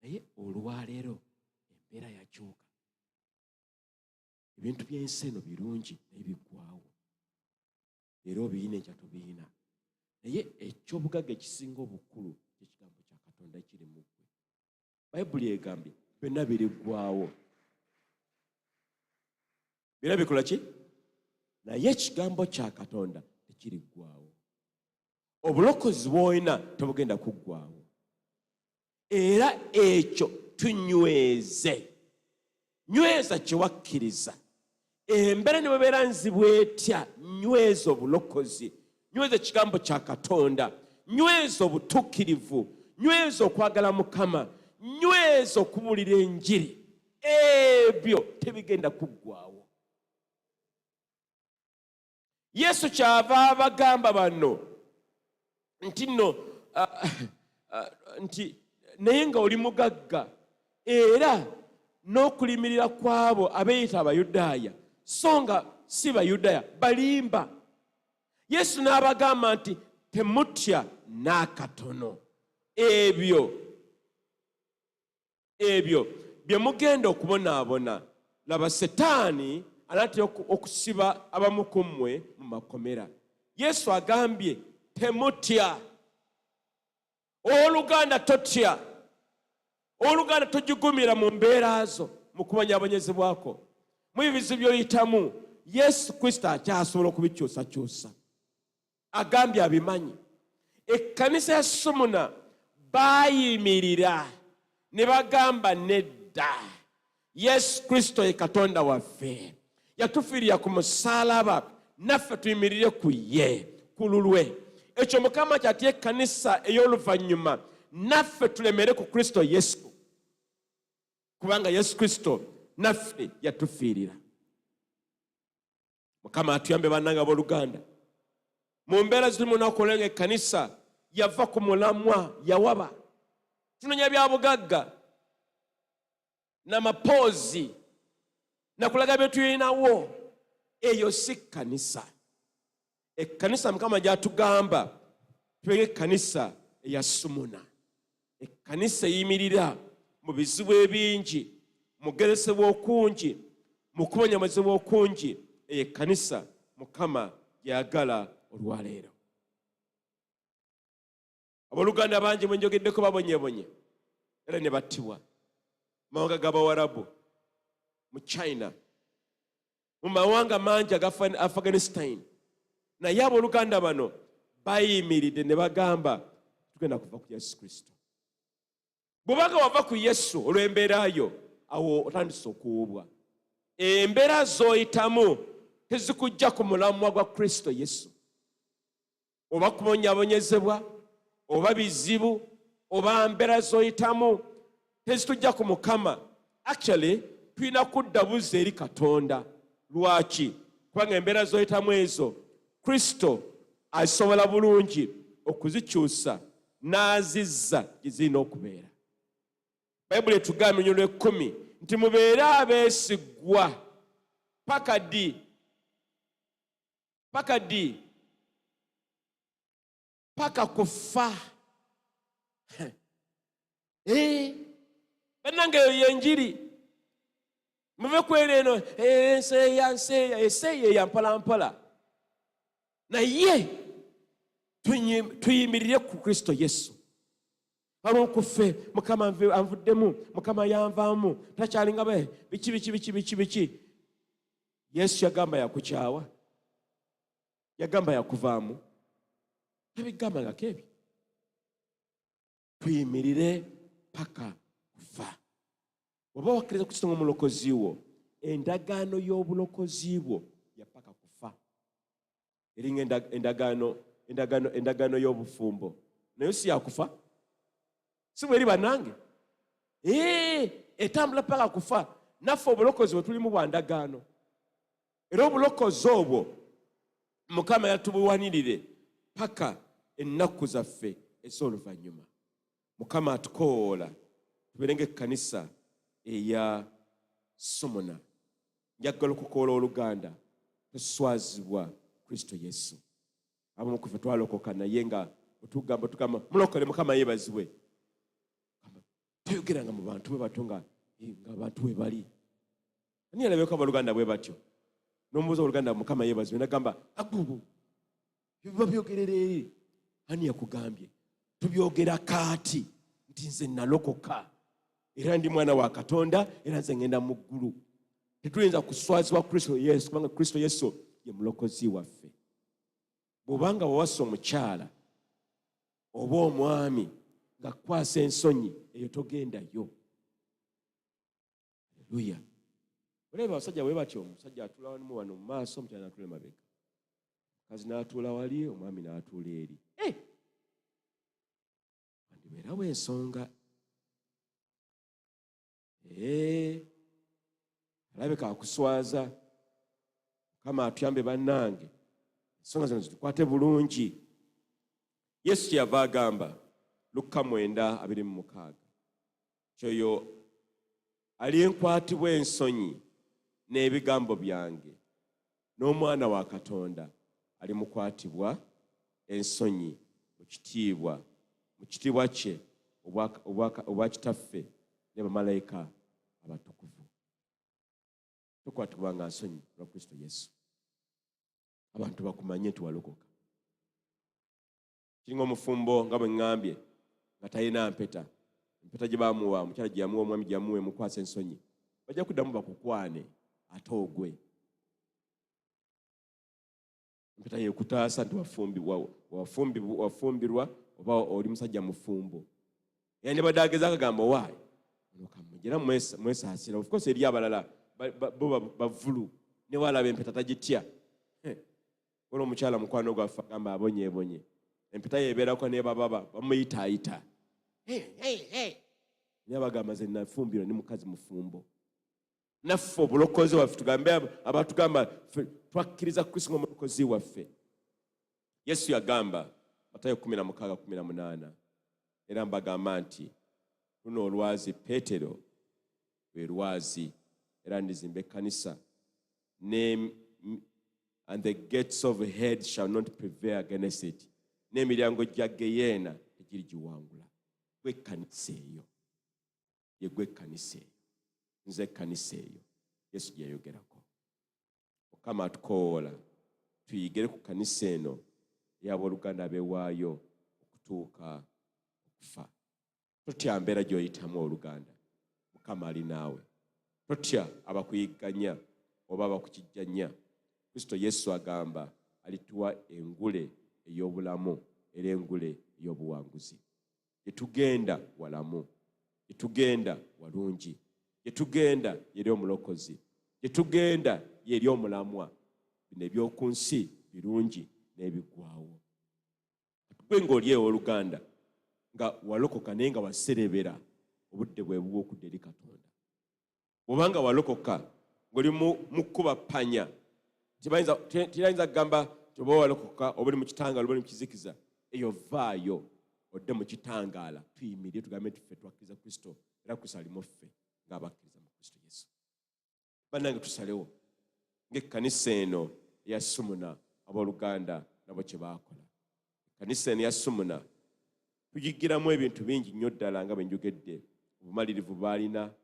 S1: naye olwaleero embeera yakyuka. Ebintu by'ensi eno birungi naye biggwawo. Leero obiyina, enkya tobiyina. Naye ekyobugagga ekisinga obukulu ekigambo kya Katonda ekiri mu ggwe. Bayibuli egambye byonna biriggwawo, byonna bikola ki, naye ekigambo kya Katonda tekiriggwawo. Obulokozi bw'olina tebugenda kuggwawo. Era ekyo tunyweze, nyweza kye wakkiriza. Embeera ne bwebeera nzibu etya, nyweza obulokozi, nyweza ekigambo kya Katonda, nyweza obutuukirivu, nyweza okwagala Mukama, nyweza okubuulira enjiri. Ebyo tebigenda kuggwawo. Yesu kyava abagamba bano nti nno nti naye nga oli mugagga, era n'okulimirira kw'abo abeeyita Abayudaaya so nga si Bayudaaya, balimba. Yesu n'abagamba nti temutya n'akatono. Ebyo bye mugenda okubonaabona. Laba, Setaani anaatera okusiba abamu ku mmwe mu makomera. Yesu agambye temutya. Owooluganda totya, owooluganda togigumira mu mbeera zo, mu kubonyaabonyezebwako, mu ebizibu by'oyitamu. Yesu Kristo akyasobola okubikyusakyusa. Agambye abimanyi. Ekkanisa ya Sumuna baayimirira ne bagamba nedda, Yesu Kristo ye Katonda waffe, yatufiirira ku musaalaba, naffe tuyimirire ku ye ku lulwe. Ekyo Mukama kyatya ekkanisa ey'oluvannyuma, naffe tulemere ku Kristo Yesu, kubanga Yesu Kristo naffe yatufiirira. Mukama atuyambe bannange abooluganda mu mbeera zituli munaku olwo nga ekkanisa yava ku mulamwa, yawaba. Tunoonya bya bugagga namapoozi nakulaga bye tulinawo. Eyo si kkanisa. Ekkanisa Mukama gy'atugamba tubenge ekkanisa eya Sumuna, ekkanisa eyimirira mu bizibu ebingi, mu kugezesebwa okungi, mu kubonyabonyezebwa okungi. Eyo ekkanisa Mukama gy'ayagala olwaleero. Abooluganda bangi mwe njogeddeko babonyebonye era ne battibwa mu mawanga g'Abawarabu, mu China, mu mawanga mangi aga Afghanistan. Naye abooluganda bano bayimiridde ne bagamba tugenda kuva ku Yesu Kristo. Bw'obanga wava ku Yesu olw'embeera yo, awo otandise okuwubwa. Embeera z'oyitamu tezikujja ku mulamwa gwa Kristo Yesu. Oba kubonyaabonyezebwa, oba bizibu, oba mbeera z'oyitamu, Tezitujja ku Mukama. Actually, tulina kudda buzza eri Katonda. Lwaki? Kubanga embeera z'oyitamu ezo, Kristo asobola bulungi okuzikyusa n'azizza gye zirina okubeera. Bayibuli etugamba ennyo lw'ekkumi nti mubeere abeesigwa paka ddi? Paka ddi? Paka kufa. Eh, bannange, eyo yenjiri. Muve kwera eno enseeya nseeya eseeyeeya mpola mpola, naye tuyimirire ku Kristo Yesu. Abamu ku ffe, Mukama anvuddemu, Mukama yanvaamu, takyalinga be biki biki biki biki biki. Yesu yagamba yakukyawa? Yagamba yakuvaamu? Tabigambangako ebyo. Tuyimirire paka kufa. Oba wakkiriza Kristo ng'omulokozi wo, endagaano y'obulokozi bwo ya paka kufa. Eringa endagaano y'obufumbo, naye si yakufa, si bweri bannange? Ee, etambula paka kufa. Naffe obulokozi bwe tulimu bwa ndagaano, era obulokozi obwo Mukama yatubuwanirire paka ennaku zaffe ez'oluvannyuma. Mukama atukowoola tubeere ng'ekkanisa eya Sumuna. Njagala okukoola oluganda, toswazibwa Kristo Yesu. Abamu kufe twalokoka, naye nga otugamba tugamba mulokole, Mukama yeebazibwe. Toyogeranga mu bantu bwe batyo nga abantu bwe bali. Ani yalabeko abooluganda bwe batyo, n'omubuuza, "Oluganda, Mukama yeebazibwe," nagamba, "Agubu, biba byogerera eri ani yakugambye?" Tubyogera kaati nti nze nalokoka era ndi mwana wa Katonda, era nze ngenda mu ggulu. Tetuyinza kuswazibwa Kristo Yesu, kubanga Kristo Yesu ye mulokozi waffe. Bw'obanga wawasa omukyala oba omwami nga kukwasa ensonyi, eyo togendayo. Aleluya! Olaba abasajja bwe batyo, omusajja atuula wanimu wano mu maaso, omukyala n'atuula emabega, omukazi n'atuula wali, omwami n'atuula eri. Eh! Wandibeerawo ensonga. Ee, alabika akuswaza. Mukama atuyambe bannange, ensonga zino zitukwate bulungi. Yesu kyeyava agamba, Lukka 9:26, kyoyo alinkwatibwa ensonyi n'ebigambo byange, n'Omwana wa Katonda alimukwatibwa ensonyi mu kitiibwa kye obwa Kitaffe ne bamalayika abatukuvu. Tokwatibwanga nsonyi lwa Kristo Yesu. Abantu bakumanye nti walokoka. Kiringa omufumbo nga bwe ŋŋambye, nga talina mpeta. Empeta gye bamuwa, omukyala gye yamuwa, omwami gye yamuwa, emukwasa ensonyi. Bajja kuddamu bakukwane ate ogwe. Empeta yekutaasa nti wafumbirwa oba oli musajja mufumbo. Era ne badde agezaako agamba, "Waayi era mwesaasira." Of course eri abalala bo bavulu, ne walaba empeta tagitya. Waliwo omukyala mukwano gwaffe agamba abonyeebonye, empeta yebeerako ne bababa bamuyitaayita, naye bagamba, "Nze nafumbirwa, ni mukazi mufumbo." Naffe obulokozi waffe, tugambe abatugamba ffe twakkiriza Kristo ng'omulokozi waffe. Yesu yagamba, Matayo 16:18, "Era mbagamba nti luno olwazi Peetero lwe lwazi, era ndizimba ekkanisa ne and the gates of hell shall not prevail against it." N'emiryango gya Geyeena tegirigiwangula. Gwe ekkanisa eyo, ye gwe ekkanisa eyo, nze ekkanisa eyo Yesu gye yayogerako. Mukama atukowoola tuyigire ku kkanisa eno ey'abooluganda abeewaayo okutuuka okufa. Totya mbeera gy'oyitamu, oluganda, Mukama ali naawe. Totya abakuyigganya oba abakukijjanya. Kristo Yesu agamba alituwa engule ey'obulamu era engule ey'obuwanguzi. Gyetugenda walamu, gyetugenda walungi, gyetugenda yeri omulokozi, gyetugenda yeri omulamwa. Bino eby'oku nsi birungi n'ebiggwawo. Gwe ng'oli ewo oluganda, nga walokoka naye nga waserebera. Obudde bwe buwa okudda eri Katonda. Bw'obanga walokoka ng'oli mu kkuba ppanya, tebayinza kugamba nti oba walokoka oba oli mu kitangaala oba oli mu kizikiza. Eyo vaayo odde mu kitangaala, tuyimirire tugambe nti ffe twakkiriza Kristo era Kristo ali mu ffe ng'abakkiriza mu Kristo Yesu. Bannange, tusalewo ng'ekkanisa eno eya Sumuna, abooluganda nabo kye baakola. Ekkanisa eno eya Sumuna tugigiramu ebintu bingi nnyo ddala, nga bwe njogedde, obumalirivu baalina,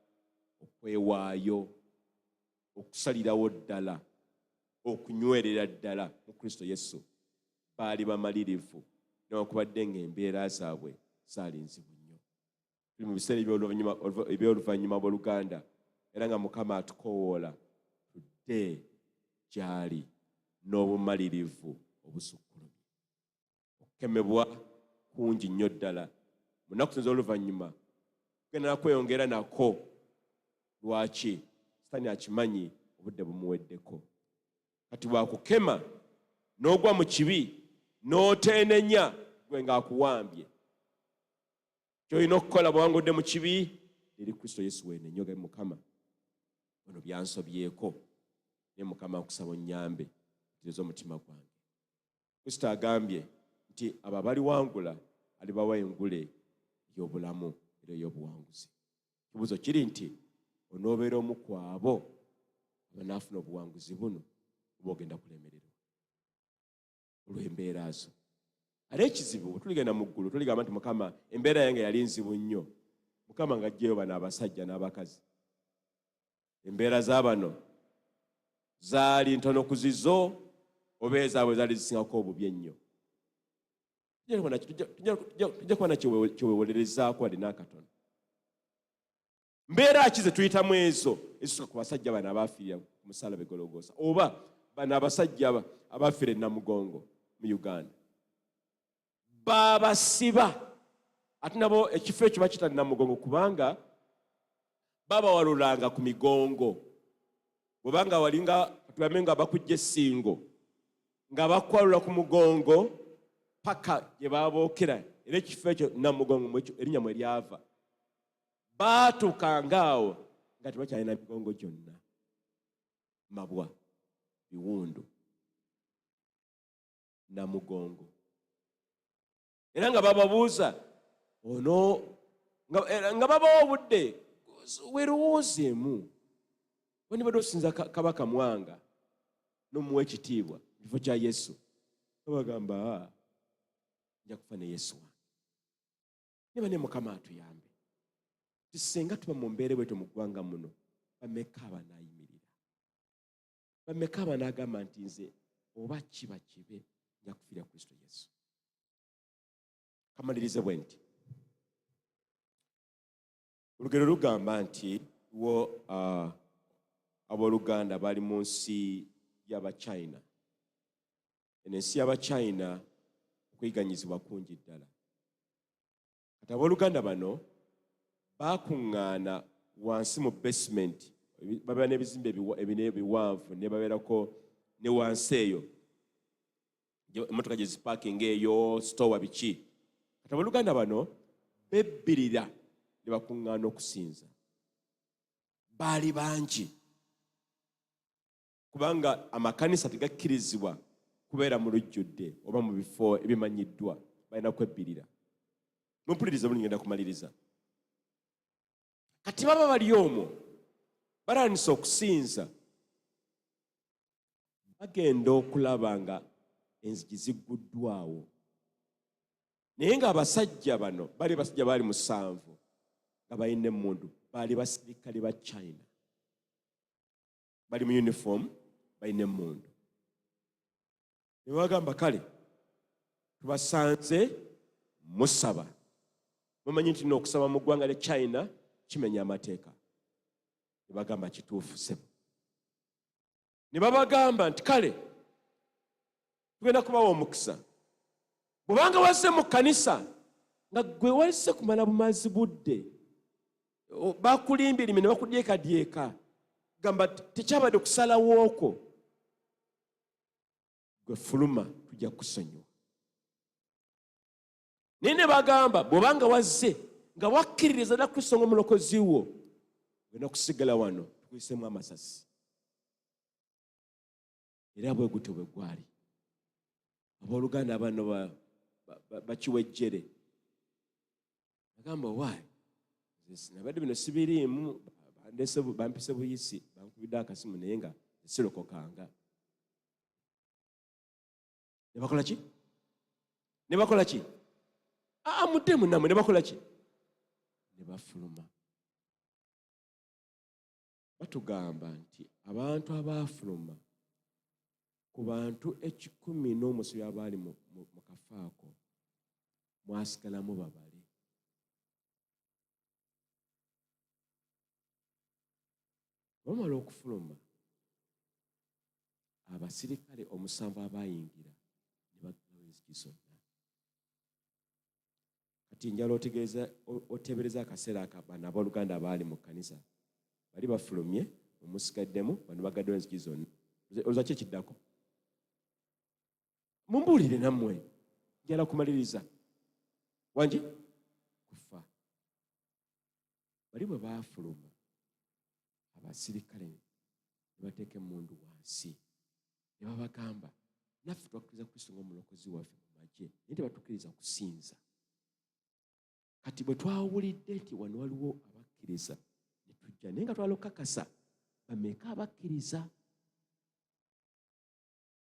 S1: okwewaayo, okusalirawo ddala, okunywerera ddala mu Kristo Yesu. Baali bamalirivu newankubadde ng'embeera zaabwe zaali nzibu nnyo. Tuli mu biseera eby'oluvannyuma, abooluganda, era nga Mukama atukoowoola tudde gy'ali n'obumalirivu obusukkulumye. Okukemebwa kungi nnyo ddala mu nnaku zino ez'oluvannyuma, kugenda kweyongera nako. Lwaki? Sitaani akimanyi obudde bumuweddeko. Kati bwakukema n'ogwa mu kibi n'oteenenya, gwe ng'akuwambye. Kyolina okukola bwewangudde mu kibi eri Kristo Yesu, weenenye, ogambe, "Mukama, ono byansobyeko, naye Mukama nkusaba onnyambe ntereze omutima gwange." Kristo agambye nti abo abaliwangula alibawa engule ey'obulamu era ey'obuwanguzi. Kibuuzo kiri nti onoobeera omu ku abo abanaafuna obuwanguzi buno, oba ogenda kulemererwa olw'embeera zo? Ate ekizibu, bwe tuligenda mu ggulu, tuligamba nti, "Mukama, embeera yange yali nzibu nnyo." Mukama ng'aggyeyo bano abasajja n'abakazi, embeera z'abano zaali ntono ku zizo, oba ezaabwe zaali zisingako obubi ennyo. Tujja kuba nakyewewolerezaako wadde n'akatono. Mbeera ki ze tuyitamu ezo ezisuka ku basajja bano abaafiirira ku musalaba e Gologoosa, oba bano abasajja abaafiira e Namugongo mu Uganda? Babasiba, ate nabo ekifo ekyo bakita Namugongo kubanga babawalulanga ku migongo. Bwebanga walinga, tugambe nga bakujja essingo, nga bakwalula ku mugongo paka gye babookera, era ekifo ekyo Namugongo erinnya mwe lyava. Baatuukanga awo nga tebakyalina migongo gyonna, mabwa, biwundu, Namugongo. Era nga bababuuza ono, nga babawa obudde, weerowoozeemu, wandibadde osinza Kabaka Mwanga n'omuwa ekitiibwa mu kifo kya Yesu? Babagamba, "Ah, nja kufa ne Yesu wange." Niba ne Mukama atuyambe ti singa tuba mu mbeera bwetyo mu ggwanga muno, bameka abanaayimirira? Bameka abanaagamba nti nze oba kiba kibe, nja kufiira Kristo Yesu? Kamalirize bwe nti olugero lugamba nti wo abooluganda bali mu nsi y'Abachina. Eno ensi y'Abachina okuyiganyizibwa kungi ddala. Kati abooluganda bano bakuŋŋaana wansi mu basement. Babeera n'ebizimbe ebine ebiwanvu, ne babeerako ne wansi eyo emmotoka gye zipaakinga, eyo store, biki. Kati abooluganda bano bebbirira ne bakuŋŋaana okusinza. Baali bangi kubanga amakanisa tegakkirizibwa kubeera mu lujjudde oba mu bifo ebimanyiddwa, balina kwebbirira. Mumpulirize buli ngenda kumaliriza. Kati baba bali omwo balandisa okusinza, bagenda okulaba nga enzigi zigguddwawo, naye ng'abasajja bano bali basajja baali musanvu nga balina emmundu. Baali basirikale ba China, bali mu uniform, balina emmundu, ne bagamba, "Kale tubasanze musaba. Mumanyi nti n'okusaba mu ggwanga lya China kimenya amateeka?" Ne bagamba, "Kituufu, sebo." Ne babagamba nti, "Kale tugenda kubawa omukisa. Bw'obanga wazze mu kkanisa nga gwe wazze kumala bumazi budde, bakulimbye limye ne bakudyekadyeka, gamba tekyabadde kusalawo okwo, gwe fuluma, tujja kukusonyiwa." Naye ne bagamba, "Bw'obanga wazze Nga wakkiririza dda Kristo ng'omulokozi wo, olina kusigala wano tukuyisemu amasasi. Era bwe gutyo bwe gwali. Abooluganda bano bakiwejjere agamba, "Why nabadde bino sibiriimu, bandese bampise buyisi, bankubidde akasimu, naye nga sirokokanga." Ne bakola ki? Ne bakola ki? Aa, muddemu nammwe. Ne bakola ki? Ne bafuluma. Batugamba nti abantu abaafuluma ku bantu 170 abaali mu kafo ako, mwasigalamu babale. Bamala okufuluma, abasirikale omusanvu abayingira ne baggalawo enzigi zonna. Kati njala otegeeza oteebereza akaseera aka bano abooluganda abaali mu kkanisa bali bafulumye, mumusigaddemu, bano bagaddewo enzigi zonna. Olowooza ki ekiddako? Mumbuulire nammwe, njala kumaliriza. Wangi kufa. Bali bwe baafuluma, abasirikale ne bateeka emmundu wansi ne babagamba, "Naffe twakkiriza Kristo ng'omulokozi waffe mu magye, naye tebatukkiriza kusinza. Kati bwe twawulidde nti wano waliwo abakkiriza ne tujja, naye nga twala okukakasa bameka abakkiriza.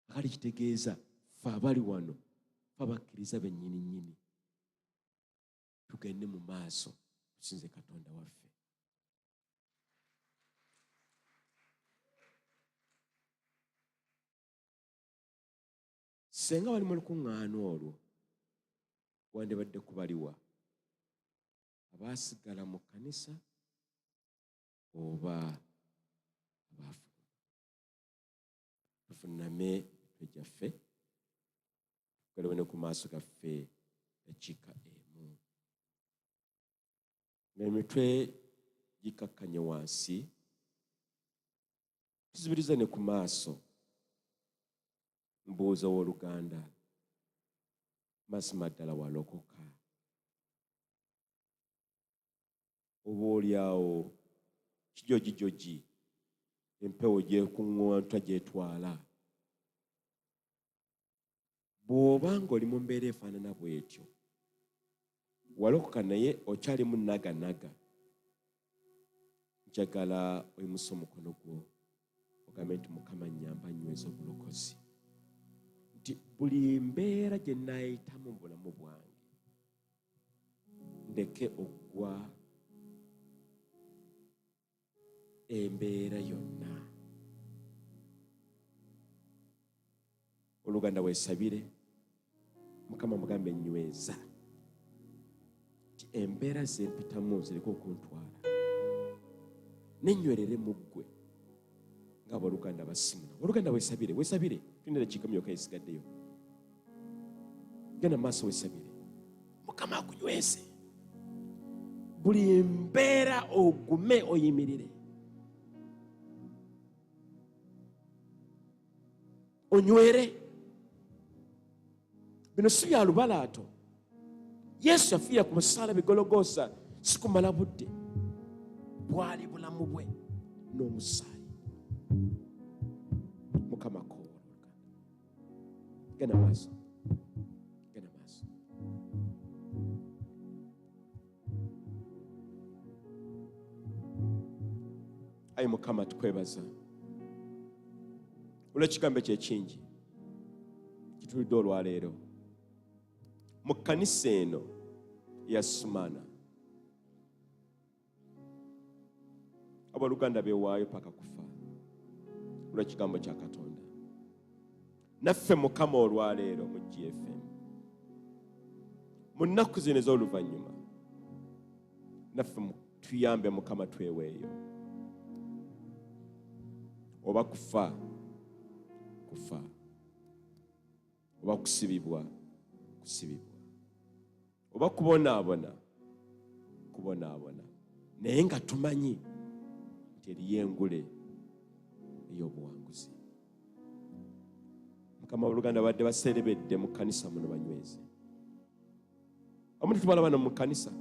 S1: Akali kitegeeza ffe abali wano fe abakkiriza bennyini nnyini. Tugende mu maaso tusinze Katonda waffe." Senga bali mu lukuŋŋaana olwo, wandibadde kubaliwa abaasigala mu kkanisa oba abaafuluma? Tufuname emitwe gyaffe, tugalewo ne ku maaso gaffe dakiika emu, ng'emitwe gikakkanye wansi, tuzibiriza ne ku maaso. Mbuuza, owooluganda, mazima ddala walokoka? Oba oliawo kijojijoji, empewo gyekuŋŋonta gyetwala? Bw'oba ng'oli mu mbeera efaanana bw'etyo, walokoka naye okyalimu naganaga, njagala oyimuse omukono gwo ogambe nti, "Mukama, nnyamba nyweza obulokozi, nti buli mbeera gye naayitamu mu bulamu bwange ndeke oggwa embeera yonna." Oluganda, weesabire Mukama, mugambe, "Nyweza nti embeera zempitamu zireke okuntwala, nenywerere mu ggwe." Nga abooluganda basimuna, oluganda, weesabire, weesabire. Tulina dakiika myoka esigaddeyo. Genda maaso, weesabire Mukama akunyweze buli mbeera, ogume oyimirire, onywere. Bino si bya lubalaato. Yesu yafiira ku musaala bigologoosa si kumala budde, bwali bulamu bwe n'omusaayi. Mukama koowola, oluganda, genda maaso, genda maaso. Ayi Mukama, tukwebaza olw'ekigambo ekyo ekingi kitulidde olwaleero mu kkanisa eno eya Sumaana. Abooluganda bewaayo paka kufa olw'ekigambo kya Katonda. Naffe Mukama, olwaleero mu GFM, mu nnaku zino ez'oluvannyuma, naffe tuyambe Mukama, tweweeyo, oba kufa kufa, oba kusibibwa kusibibwa, oba kubonaabona kubonaabona, naye nga tumanyi nti eriyo engule ey'obuwanguzi. Mukama, abooluganda badde baserebedde mu kkanisa muno, banyweze. Omuntu tubalaba no mu kkanisa.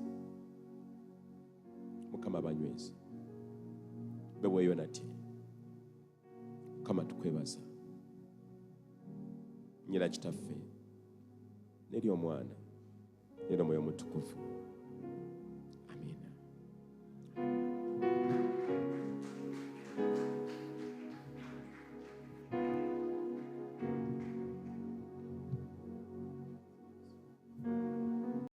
S1: Mukama banyweze, beweeyo nate. Mukama, tukwebaza nyira Kitaffe, neri Omwana, neri Omwoyo Omutukuvu.